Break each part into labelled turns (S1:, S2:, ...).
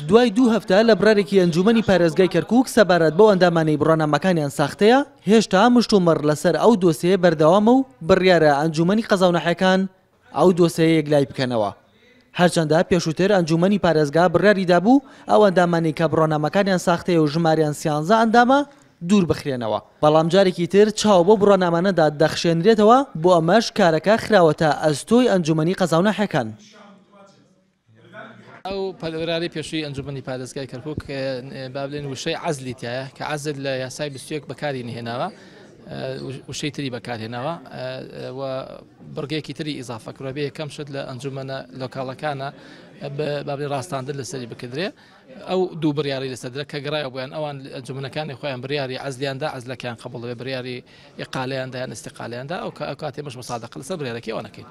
S1: دوای دوو هەفتە لە بڕارێکی ئەنجوومەنی پارێزگای کەرکووک سەبارەت بەو ئەندامانەی بڕوانامەکانیان ساختەیە، هێشتا مشتومڕ لەسەر ئەو دۆسێیە بەردەوامە و بڕیارە ئەنجوومەنی قەزا و ناحیەکان ئەو دۆسێیە یەکلایی بکەنەوە. هەرچەندە پێشووتر ئەنجوومەنی پارێزگا بڕیاری دابوو ئەو ئەندامانەی کە بڕوانامەکانیان ساختەیە و ژمارەیان سیانزە ئەندامە دوور بخرێنەوە، بەڵام جارێکی تر چاو بەو بڕوانامانەدا دەخشێنرێتەوە، بۆ ئەمەش کارەکە خراوەتە ئەستۆی ئەنجوومەنی قەزا و ناحیەکان.
S2: ئەو پەرلەمانەی پێشووی ئەنجومەنی پارێزگای کەرکوک با بڵێن وشەی عەزلی تایە کە عەزل لە یاسای 21 بەکاری نهێناوە وشەی تری بەکارهێناوە و بڕگێکی تری ئیزافە کرا بێ یەکەم شت لە ئەنجومەنە لۆکاڵەکانە بابی ڕاستاندن لەسەری بکدرێ ئەو دوو بڕیاری لەسەدرە کە گەڕایەوە بۆیان ئەوان ئەنجومەنەکانی خۆیان بڕیاری عەزلیان دا عەزلەکەیان قبوڵ دەبێت بڕیاری ئیقالەیان دا یان ئیستیقالەیان دا ئەو کاتێ ئێمەش مسادەقە لەسەر بڕیارەکەی ئەوان ئەکەین.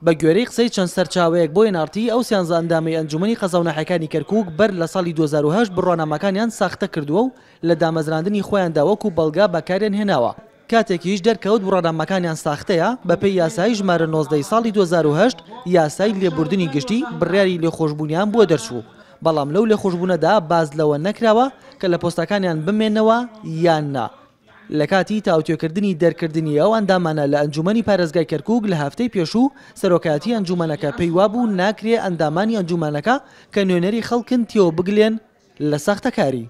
S1: بە گوێرەی قسەی چەند سەرچاوەیەک بۆ ئێن ئاڕ تی، ئەو سیانزە ئەندامەی ئەنجومەنی قەزا و ناحیەکانی کەرکوک بەر لە ساڵی 2008 بڕوانامەکانیان ساختە کردووە و لە دامەزراندنی خۆیاندا وەکو بەڵگە بەکاریان هێناوە، کاتێکیش دەرکەوت بڕوانامەکانیان ساختەیە، بەپێی یاسای ژمارە 19 ی ساڵی 2008 یاسای لێبوردنی گشتی بڕیاری لێخۆشبوونیان بۆ دەرچوو، بەڵام لەو لێخۆشبوونەدا باس لەوە نەکراوە کە لە پۆستەکانیان بمێنەوە یان نا. لەکاتی تاوتوێکردنی دەرکردنی ئەو ئەندامانە لە ئەنجومەنی پارێزگای کەرکوک لە هەفتەی پێشوو، سەرۆکایەتی ئەنجومەنەکە پێیوابوو ناکرێ ئەندامانی ئەنجومەنەکە کە نوێنەری خەڵکن تێوەبگلێن لە ساختەکاری.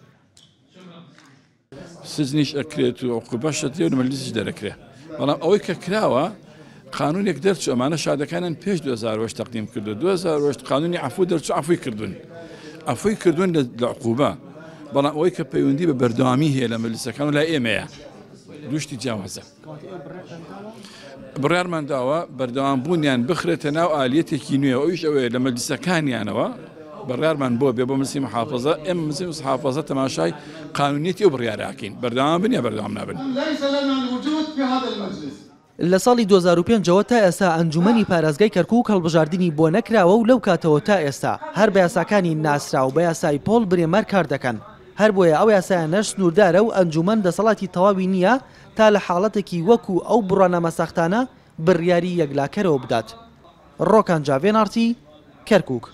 S3: سجنیش ئەکرێت و عقوبەش ئەدرێ و مەجلیسیش دەرەکرێ بەڵام ئەوەی کە کراوە قانونێک دەرچوو ئەمانە شادەکانیان پێش 2008 تەقدیم کردو 2008 قانونی عفو دەرچوو عفوی کردوون عفوی کردوون لە عقوبە بەڵام ئەوەی کە پەیوەندی بە بەردەوامی هەیە لە مەجلیسەکان و لای ئێمەیە دوشتی جیاوازە. بڕیارمان داوە بەردەوام بوونیان بخرێتە ناو ئالیەتێکی نوێ ئەویش ئەوەیە لە مەجلیسەکانیانەوە بڕیارمان بۆ بێ بۆ مەجلیسی محافظە ئێمە مەجلیسی محافظە تەماشای قانونیەتی ئەو بڕیارە ئەکەین بەردەوام بن یا بەردەوام نابن.
S1: لە ساڵی 2005 ەوە تا ئێستا ئەنجومەنی پارێزگای کەرکوک هەڵبژاردنی بۆ نەکراوە و لەو کاتەوە تا ئێستا هەر بە یاساکانی ناسراو بە یاسای پۆڵ برێمەر کار دەکەن هەربۆیە ئەو یاسایانەش سنووردارە و ئەنجومەن دەسەڵاتی تەواوی نییە تا لە حاڵەتێکی وەکو ئەو بڕوانامە ساختانە بڕیاری یەکلاکەرەوە بدات. ڕۆکان جاڤێن ئاڕتی، کەرکوک.